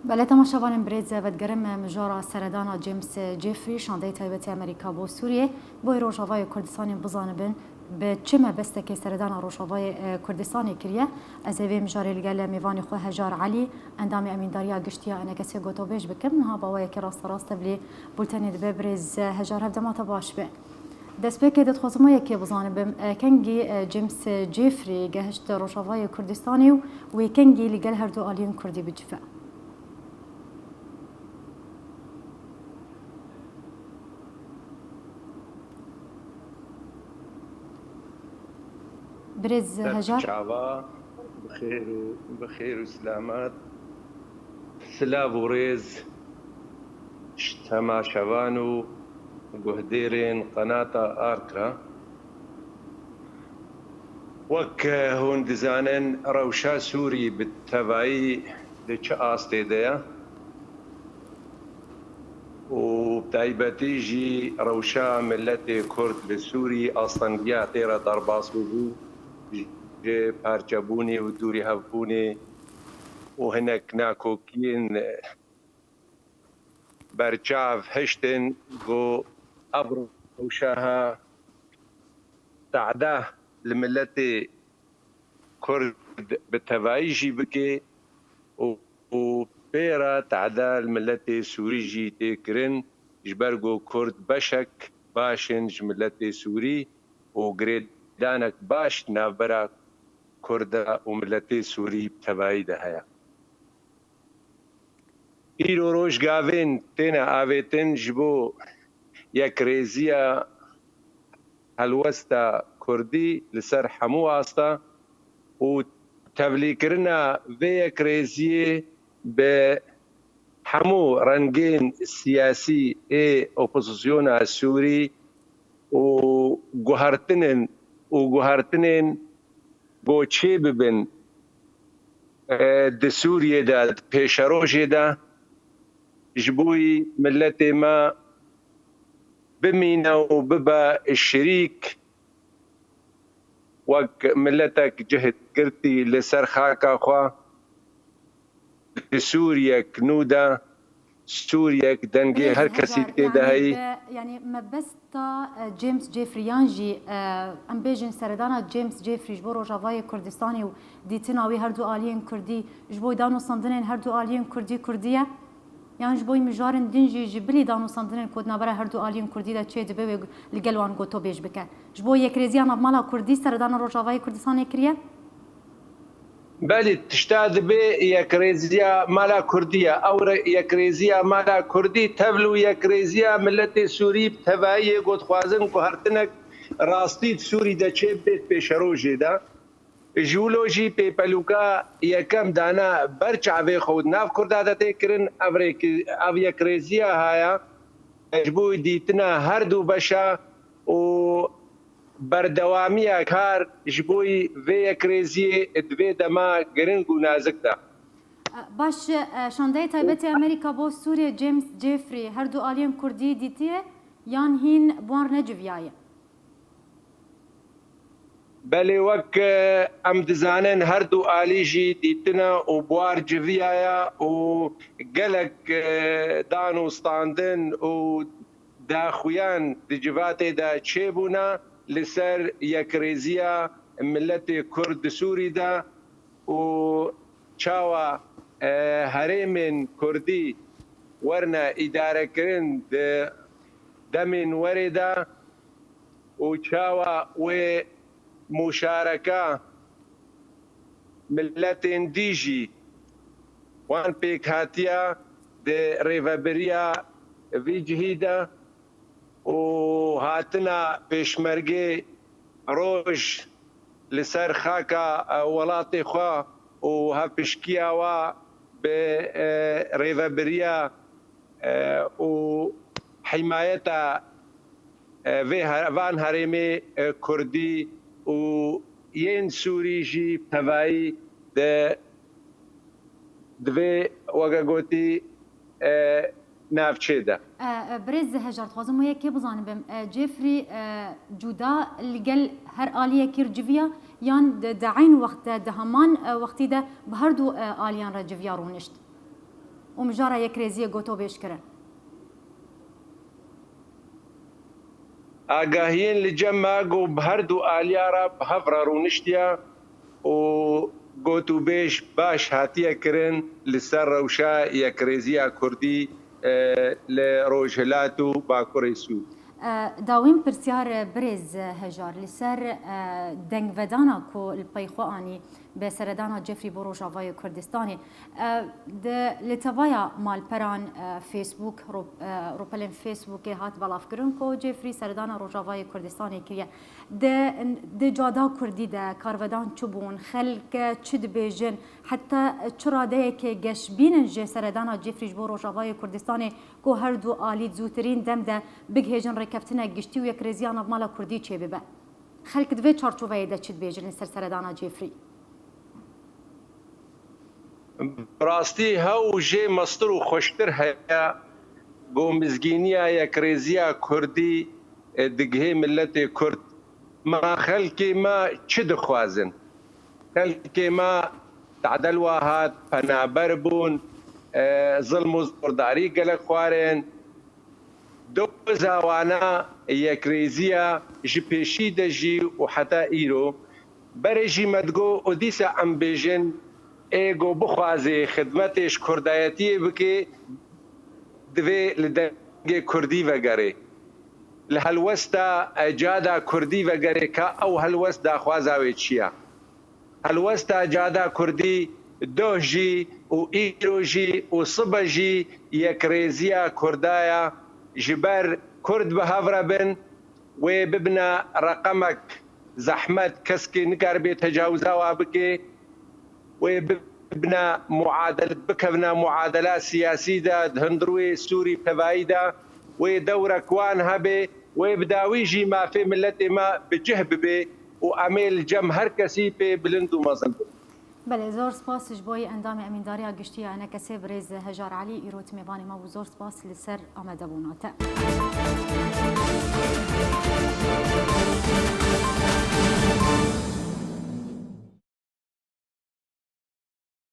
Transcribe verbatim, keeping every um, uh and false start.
Belê temaşevanên birêz, vedigerim mijara seredana James Jeffrey, şandeyê taybetê Amerîka bo Sûriyê, bo Rojavayê Kurdistanê bizanibin, bi çi mebestekê seredana Rojavayê, e, Kurdistanê kiriye. Ez ê vê mijarê li gel mêvanê xwe Hejar Elî, endamê Emîndariya Giştî ya ENKSê gotobêj bikim. Niha bi awayekî rasterast tevlî bultenê dibe birêz Hejar, hevdema te baş be. Destpêkê dixwazim wê yekê bizanibim, e, kengî, e, James Jeffrey gehişt Rojavayê Kurdistanê û wê kengî li gel her du aliyên Kurdî bicive? Birêz Hejar. Çava, bi xêr û, bi xêr û selamet. Silav û rêz ji temaşevan û guhdêrên qenata Ark re. Wek hûn dizanin, rewşa Sûrî bi tevayî di çi astê de ye? Û bi taybetî jî rewşa miletê Kurd li Sûrî astengiya tê re derbas bûbû, ji parçebûnê û dûrî hevbûnê û hinek nakokiyên berçav hiştin ku ev rewşa ha tehde li miletê Kurd bi tevayî jî bike û, û pê re tehde li miletê Sûrî jî tê kirin, ji ber ku Kurd beşek baş in ji miletê Sûrî û girêdanek baş di navbera Kurda û miletê Sûrî bi tevayî de heye. Îro roj gavên têne avêtin ji bo yekrêziya helwesta Kurdî li ser hemû asta û tevlîkirina vê yekrêziyê bi hemû rengên siyasî ê opozisyona Sûrî û guhertinên, û guhertinên ku çê bibin, e, di Sûriyê de, di pêşerojê de ji bo yî miletê me bimîne û bibe şirîk, wek miletek cihd girtî li ser xaka xwe, di Sûriyek nû de, Sûriyek dengê her kesî tê de heyî. Yanî mebesta, e, James Jeffrey yan jî, e, em bêjin seredana James Jeffrey ji bo Rojavayê Kurdistanê û dîtina wî her du aliyên Kurdî ji bo danûstandinên her du aliyên Kurdî Kurdî ye? Yan ji bo mijarên din jî ji bilî danûstandinên ku di navbera her du aliyên Kurdî de çê dibe wê li gel wan gotobêj bike? Ji bo yekrêziya navmala Kurdî seredana Rojavayê Kurdistanê kiriye? Belê, tişta dibê yekrêziya mala Kurdî ye. Ew re-, yekrêziya mala Kurdî tevl û yekrêziya miletê Sûrî bi tevayî yê ku dixwazin guhertinek rastî di Sûrî de çê bibêt pêşerojê de. Ji wilo jî pêpelûka yekem dana ber çavê xwe û di nav Kurda de tê kirin. Ev rêki-, ev yekrêziya haya ji bo dîtina her du beşa û berdewamiya kar ji bo vê yekrêziyê di vê dema giring û nazik de. Baş, e, şandeyê taybetê Amerîka bo Sûriyê James Jeffrey her du aliyên Kurdî dîtiye yan hîn bi wan re neciviyaye? Belê, wek, e, em dizanin, her du alî jî dîtine û bi war civiyaye û gelek, e, danûstandin û daxuyan di civatê de çêbûne li ser yekrêziya miletê Kurd di Sûrî de û çawa, e, herêmên Kurdî werine îdarekirin di demên werê de û çawa wê muşareka miletên dî jî wan pêkhatiya di rêvebiriya vî cihî de û hatina pêşmergê roj li ser xaka, e, welatê xwe û hevpişkiya wa bi, e, rêvebiriya, e, û himayeta, e, vê her-, van herêmê, e, Kurdî û yên Sûrî jî tevayî di, di vê, weke gotî, e, navçê de. E, e, birêz Hejar, dixwazim wê yekê bizanibim. E, Jeffrey, e, cuda li gel her aliyekî re civiya yan di, di eyn wext de, di heman, e, wextî de bi her du, e, aliyan re civiya rûnişt? û mijara yekrêziyê gotobêj kirin. Agahiyên li cem me ku bi her du aliya re bi hev re rûniştiye û gotûbêj baş hatiye kirin li ser rewşa yekrêziya kurdî li Rojhilat û Bakurê Sûr. Dawîn pirsyar birêz Hejar li ser dengvedana ku li pey xwe anî bi seredana Cefrî bo Rojavayê Kurdistanê. Di li tevaya malperan Facebook, rûpelên Facebookê hat belavkirin ku Cefrî seredana Rojavayê Kurdistanê kiriye. Di di cada kurdî de karvedan çi bûn, xelk çi dibêjin, heta çi radeyeke geşbîn in ji seredana Cefrî ji bo Rojavayê Kurdistanê ku her du alî di zûtirîn dem de bigihêjin rêkeftinek giştî û yekrêziya navmala kurdî çêbibe. Xelk di vê çarçoveyê de çi dibêjin li ser seredana Cefrî? Bi rastî hew jê mestir û xweştir heye ku mizgîniya yekrêziya kurdî digihê miletê kurd. Ma xelkê me çi dixwazin? Xelkê me tade li wa hat, penaber bûn, zilm û zordarî gelek xwarin. Doza wana yekrêziya ji pêşî de jî û heta îro. Berê jî me digot û dîsa em bêjin, ê ku bixwazê xidmetê ji kurdayetiyê bike, divê li dengê kurdî vegerê. Li helwesta cada kurdî vegerê ka ew helwest daxwaza wê çi ye. Helwesta cada kurdî doh jî û îro jî û sibe jî yekrêziya kurda ye. Ji ber kurd bi hev re bin, wê bibine reqemek zehmet, keskê nikaribê tecawiza wa bike. Wê bibine muadel-, bikevine muadela siyasî de, di hundirûyê Sûrî tevayî de, wê dewrek wan hebe, wê bi dawî jî mafê miletê me bi cih bibe û em ê li cem her kesî pê bilind û mezin bin. Belê, zor spas ji bo yî endamê Emîndariya Giştî ya ENKSê birêz Hejar Elî îro timêvanê me bû. Zor spas li ser amadebûna te.